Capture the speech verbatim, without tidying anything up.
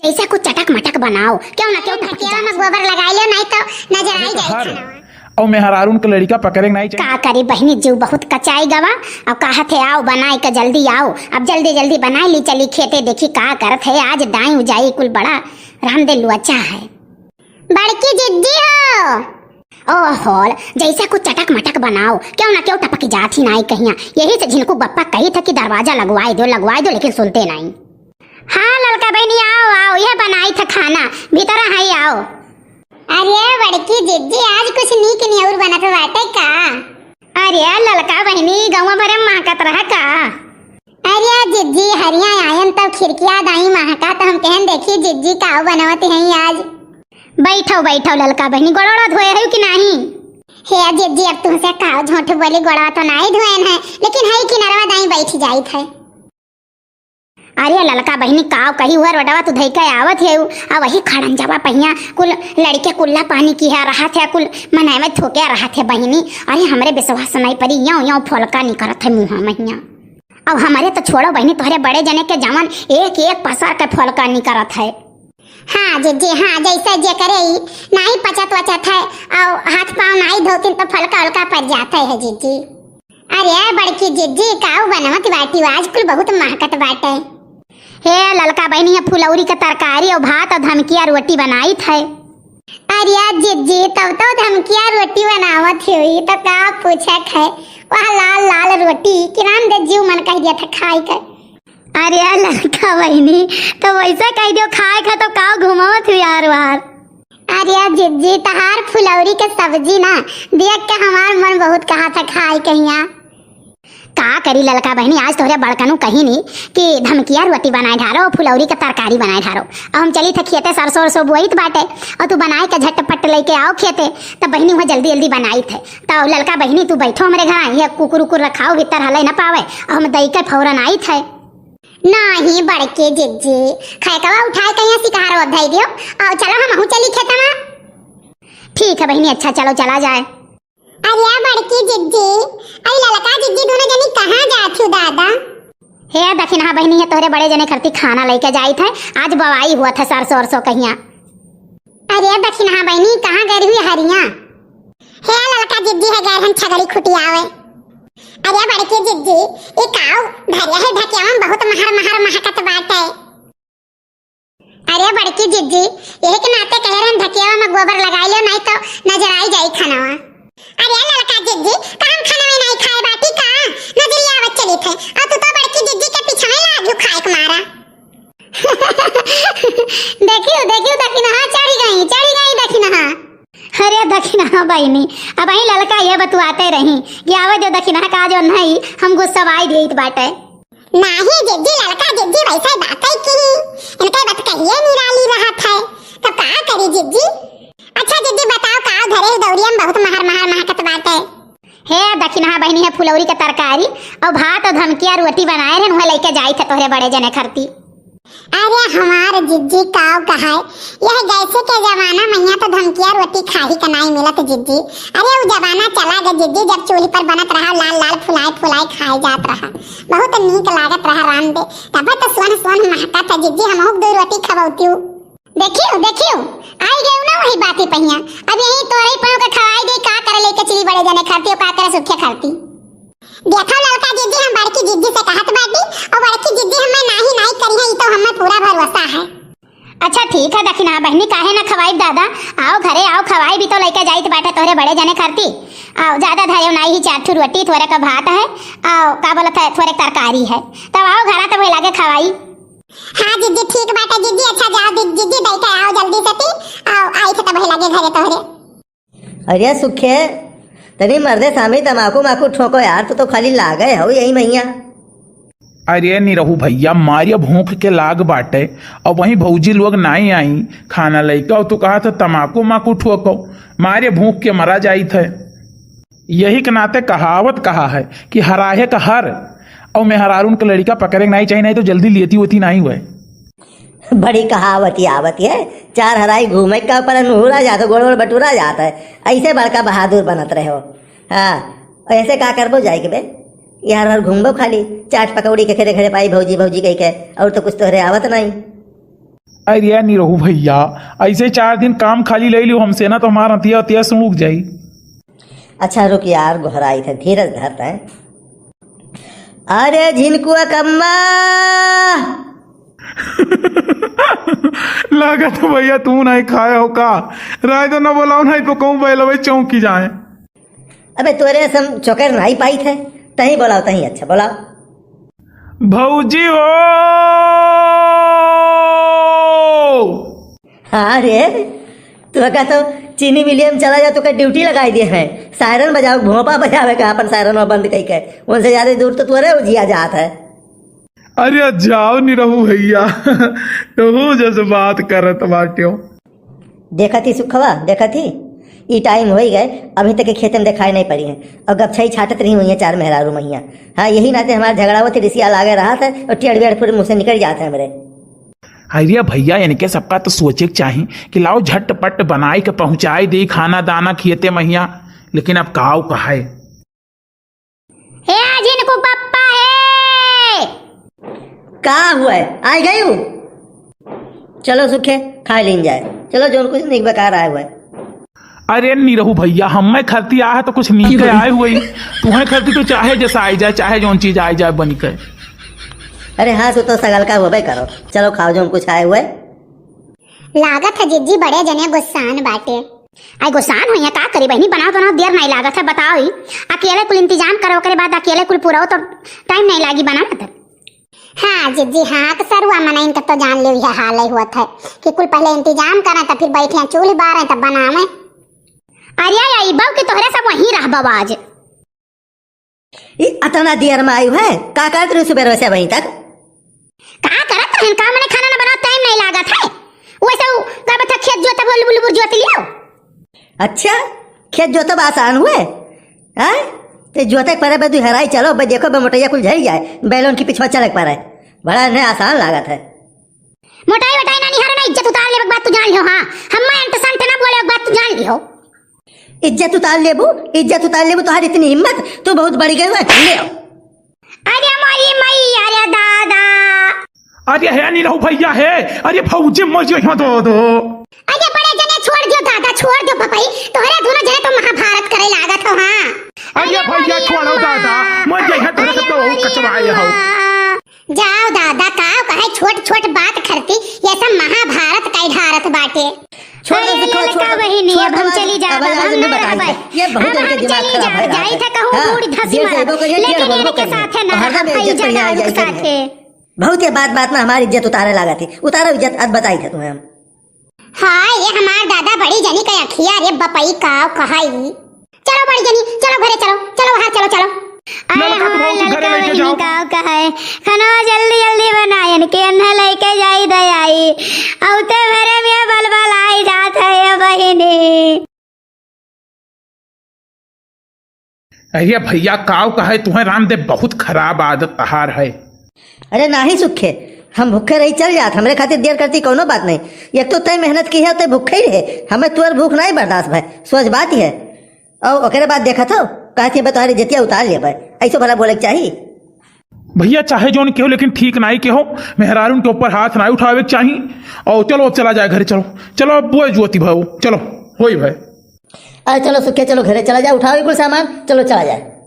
ऐसा कुछ चटक मटक बनाओ, क्यों ना क्यों टपक जात है। गोबर लगाई लो, नहीं तो नजर आई जाए हर खाना। और मेहरारून के लड़का पकड़े के नहीं चाहिए। का करी बहिनी, जीव बहुत कचाई गवा। अब कहत है, "आओ बनाई के जल्दी आओ।" अब जल्दी जल्दी बनाई ली, चली खेते, देखी का करत है। आज दाई उजाई कुल बड़ा राम दे लुआचा है। बड़की जिज्जी हो। ओ होल, जैसे कुछ चटक मटक बनाओ, क्यों ना क्यों टपक जात ही नाई कहिया। यही से झिनकू बप्पा कही था कि दरवाजा लगवाई दो, लगवाई दो, लेकिन सुनते नाई। हाँ ललका बहिनी, आओ, आओ, यह बनाई था खाना, भीतर है, आओ। अरे बड़की जिज्जी, आज कुछ नीक नियौर बनत बाटे का? अरे ललका बहिनी, गौवा भरे महकत रहा का? अरे जिज्जी, हरिया आयन तब खिड़किया दाई महका, तो हम कहन, "देखी जिज्जी, का बनवत हैं आज?" बैठो, बैठो ललका बहिनी, गोड़वा धोए हो कि नहीं? हे जिज्जी, अब तुमसे का झूठ बोली, गोड़वा तो नाई धोएन है, लेकिन है किनरवा दाई बैठ जाइत है। अरे ललका बहिनी, काव कही, हुआ रोडवा तू धई के आवत है, आ वही खड़ंजवा पहिया कुल लड़के कुल्ला पानी की है रहा थे, कुल मनाए में थोके रहा थे बहिनी। अरे हमरे विश्वास नहीं परी, यों यों फोलका निकरत है मुँहा महिया। अब हमरे तो छोड़ो बहिनी, तोहरे बड़े जने के जवन एक एक पसर के फोलका निकरत है। हाँ जिज्जी, हाँ, जैसे जे करे ई, नाई पचत वचत है, और हाथ पाँव नाई धोतिन तो फोलका ओलका पड़ जात है जिज्जी। अरे बड़की जिज्जी, काऊ बनवत बाटी, आज कुल बहुत महकत बाटे। हे ललका बहिनी, ये फुलौरी के तरकारी और भात और धमकिया रोटी बनाइत है। अरे जिज्जी, तब तो धमकिया रोटी बनावत हुई, तो का पूछे है, वह लाल लाल रोटी किरान दे जीव मन कह दिया था खाए के। अरे ललका बहिनी, तो वैसे कह दियो खाए खा तो का घुमावत हुई यार वार। अरे जिज्जी, तहार फुलौरी के सब्जी ना देख के हमार मन बहुत कहा था खाए कहिया। का करी ललका बहिनी, आज तोहरे बड़कनू कही नी कि धमकिया रोटी बनाए ढारो, फुलौरी के तरकारी बनाए ढारो। अब हम चली थे खेते, सरसों उरसों बोइत बाटे, और तू बनाए के झटपट लेके आओ खेते। तब बहिनी वहाँ जल्दी जल्दी बनाई थे। तब ललका बहिनी तू बैठो हमरे घर, ये कुकुर उकुर रखाओ, भीतर हले न पावे, और हम दई के फौरन आई थे। नाही बड़के जिज्जी, खैकवा उठाए कहिया सिकहार ओत धई दियो, और चलो हम हूँ चली खेतवा। ठीक है बहिनी, अच्छा चलो चला जाए। अरे बड़की जिज्जी, अरे ललका जिज्जी दोनों जनी कहाँ जात हो दादा? हे दखिनहा बहिनी, है तोहरे बड़े जने खरती खाना लेके जाइत है, आज बवाई हुआ था सरसों अरसों कहिया। अरे दखिनहा बहिनी, कहाँ गई हुई हरिया? हे ललका जिज्जी, है गए हन छगड़ी खुटियावे। अरे बड़की जिज्जी, ये काऊ धरिया है ढकियावा में बहुत महर महर महकत बाटे। अरे बड़की जिज्जी, यही के नाते कह रहे हैं, ढकियावा में गोबर लगाई लो, नहीं तो नजर आई जाई खानवा। अरे ललका जिज्जी, का हम खानवे नहीं खाए बाटी का? नजरिया आवत चली थे, और तू तो बड़की जिज्जी के पीछे में लाग खाए के मारा। देखियो, देखियो, दखिनहा चढ़ी गई, चढ़ी गई दखिनहा। अरे दखिनहा बहिनी, अब अही ललका ये बतुआते रही कि आवे जो दखिनहा का जो नहीं, हम गुस्सवाई देत बाटे। नाही जिज्जी, ललका जिज्जी वैसे बात है कि इनके बात कहिए निराली रहत है, तो का करी जिज्जी? अच्छा जिज्जी बताओ, का धरे दौरिया में बहुत महर महर महकत बाटे? हे दखिनहा बहिनी, है फुलौरी के तरकारी और भात और धमकिया रोटी बनाए रहे, वह लेके जाई थे तोहरे बड़े जने खरती। अरे हमार जिज्जी काव कहाय, यह गैसे के जमाना में यहाँ तो धमकिया रोटी खाही का नाई मिलत जिज्जी। अरे वो जमाना चला गया जिज्जी, जब चूल्ही पर बनत रहा, लाल लाल फुलाए फुलाए खाए जात रहा, बहुत नीक लागत रहा राम दे। तब तो सोन सोन महकत है जिज्जी, हम दो रोटी खबौतियो। देखियो देखियो, आई गए ना वही बाती पहिया। अब यही तोरे पाँव के खवाई गई, का करे लेके चली बड़े जने खरती और का करे सुखे खरती। देखो ललका जिज्जी, हम बड़की जिज्जी से कहत बाटी और बड़की जिज्जी हमें नाही नाही करी है, ई तो हमें पूरा भरोसा है। अच्छा ठीक है दखिनहा बहिनी, काहे ना खवाई दादा, आओ घरे आओ, खवाई भी तो लेके जाइत बाटे तोहरे बड़े जने खरती। आओ ज्यादा धरे नाही ही, चार ठू रोटी, थोरे का भात है, आओ का बोलत है, थोरे तरकारी है, तब आओ घरा तब लागे खवाई। हाँ जिज्जी ठीक बाटे जिज्जी, अच्छा जाओ दि-, जिज्जी दई के आओ जल्दी से ती, आओ आई थे तब लागे घरे तोहरे। अरे सुखे, तनी मर्दे सामी तमाकू माकू ठोको यार, तू तो खाली लागे हो यही मैया। अरे निरहू भैया, मारे भूख के लाग बाटे, अब वहीं भौजी लोग नाई आई खाना लइका, और तू कहा था तमाकू माकू ठोको, मारे भूख के मरा जाई थे। यही के नाते कहावत कहा है कि हराहे का हर और मेहरारून के लड़का पकड़े के नाई चाहिए, नहीं तो जल्दी लेती होती नाई हुए। बड़ी कहावती आवती है, चार हराई घूमे का ऊपर नुहुरा जात है, गोड़ गोड़ बटुरा जात है, ऐसे बड़का बहादुर बनत रहे हो। हाँ, ऐसे का करबो जाए के बे, यार हर घूमबो खाली, चाट पकौड़ी के खेरे घरे पाई भौजी भौजी कह के, और तो कुछ तोहरे आवत नहीं। अरे निरहू भइया, अइसे चार दिन काम खाली लइ लियो हमसे ना, तो हमार हथिया हथिया सूख जाई। अच्छा रुक यार, गोहराइत है, धीरज धर तैं। अरे झिनकुआ कम्मा। लागत है भइया तू नाहीं खाए हो का? राय तो ना बोलाओ, नाहीं तो कहूँ बैलवे चौंकी जाए। अबे तोरे सम चोकर नाहीं पाइत है, तहीं बोलाओ, तहीं अच्छा बोलाओ। भौजी हो। हाँ रे, तोका तो चीनी मिलियम चला जा, तोका ड्यूटी लगाई दिए हैं। सायरन बजाओ, भोंपा बजावे का अपन सायरन बंद कई के। उनसे ज्यादा दूर तो तोरे उजिया जात है। अरे जाओ निरहू भइया, तू जस बात करत बाट्यो। देखत ही सुखवा, देखत ही, ई टाइम होइ गए, अभी तक के खेते में देखाई नाहीं पड़ी है। और गपछई छाटत रही हुई है चार मेहरारू महिया। हाँ, यही नाते हमार झगड़ा होत, रिसिया लागे रहत है और टेढ़ बेढ़ पूरे मुँह से निकल जात है हमरे। अरे भइया, इनके सबका तो सोचे के चाही कि लाओ झटपट बनाई के पहुँचाई दे खाना दाना खियते महिया, लेकिन अब काव कहाए। हे जिनको पप्पा है। का हुआ है? आइ गयू? चलो सुखे, खाइ लीन जाए। चलो, जौन कुछ नीक बेकार आए हुआ है। अरे निरहू भइया, हमें खरती आए है तो कुछ नीक के आए हुए ही। तुम्हें खरती तो चाहे जैसा आइ जाए, चाहे जौन चीज आइ जाए बनी के। अरे हाँ, सो तो सगल का होबे करो। चलो खाओ जौन कुछ आए हुए। लागत है जिज्जी बड़े जने गुस्सान बाटे। आई गुस्सान होइया, का करी बहिनी, बनाओ बनाओ, देर नाहीं लागत है, बताओ ही। अकेले कुल इंतजाम करो, ओकरे बाद अकेले कुल पूरा हो तो टाइम नाहीं लागी बनावे तब। हाँ जिज्जी हाँ, अक्सर हुआ मनइन के तो जान लियो यह हाल ही हुआ था कि कुल पहले इंतजाम करें तो फिर बैठे चूल्ह बारें तब बनावे। अरे आई बहू कि तोहरे सब वहीं रहबो आज। ई अतना देर में आयु है, का करत रही सुबह से वहीं तक? का करत रहन, का मने खाना ना बनाओ, टाइम नाहीं लागत है। वैसे उ का बता खेत जोतब, लुबुर लुबुर जोत लियो। अच्छा, खेत जोतब आसान हुए? हैं? ते जोते के परे बे दुहराई चलो, बे देखो बे मोटैया कुल झरी जाए, बैलोन की पिछवा चले के परे। बड़ा ने आसान लागत है। मोटाई वटाई ना निहारो ना, इज्जत उतार लेबे के बात तू जान लियो, हाँ। हम्मा अंट संट ना बोले के बात तू जान लियो। इज्जत उतार लेबू, इज्जत उतार लेबू, तोहार इतनी हिम्मत, तू बहुत बड़ी गई हुआ, ले आओ। अरे मोरी मैया रे दादा। अरे हे निरहू भइया हे, अरे भौजी मर जो यहाँ दो दो। अरे बड़े जने छोड़ दियो दादा, छोड़ दियो पपई, तोहरे दोनों जने तो महाभारत करे लागत हो, हाँ। अरे अरे भइया मोरी छोड़ो अम्मा। दादा, मर जो यहाँ तोहरे अरे सब तो मोरी कचवाए हो। अम्मा। जाओ दादा, काव कहे छोट छोट बात करती, ये सब महाभारत कई ढारत बाटे। छोड़ दे, अरे सिखाओ, छोड़ ललका दे, बहिनी, छोड़ अब हम दे, चली जाब, अब अब आज हम नहीं ना बताई रहबै। है। ये बहुत अब इनके हम दिमाग चली खराब जाब, है, जाई थे कहूँ हाँ, बूढ़ धसी ये मरब, सही बोल रही है, लेकिन ये बोल इनके रही है। साथे ना और हरदम रहब, ये इज्जत चढ़ाई आबरू जाए साथे। बहुत ये बात बात में हमारी इज्जत उतारे लागत ही, उतारो इज्जत, आज बताई थे तुम्हें हम। हाय रे हमार दादा, बड़ी जनी के अखिया रे बपई, काव कहाई। चलो बड़ी जनी, चलो घरे चलो, चलो बाहर चलो, चलो। आए ललका तो हाँ, बहुत ललका घरे लेके बहिनी जाओ। काव कहाए, खाना जल्दी जल्दी बनाए, इनके अन्ना लेके जाई दयाई। औते भरे में बलबल आई जात है ये बहिनी। अरे भइया, काव कहे तुहें रामदेव, बहुत खराब आदत तहार है। अरे नाही सुखे, हम भूखे रही चल जात, हमरे खातिर देर करती कौनो बात नहीं। एक तो तय मेहनत की है, तय भूखे ही रहे, हमें तुअर भूख नहीं बर्दाश्त भय, सोच बात ही है। और ओकरे बाद देखत हो, कहती है, "बे तोहरी जतिया उतार लेबे।" ऐसो भला बोले के चाही? भइया, चाहे जौन केहो, लेकिन ठीक नाई केहो, मेहरारून के ऊपर हाथ नाई उठावे के चाही। और चलो, अब चला जाए घरे, चलो, चलो, अब बोए जुअती भाऊ, चलो, होई भाई। अरे चलो सुखे, चलो घरे चला जाए, उठाओ ये कुल सामान, चलो चला जाए।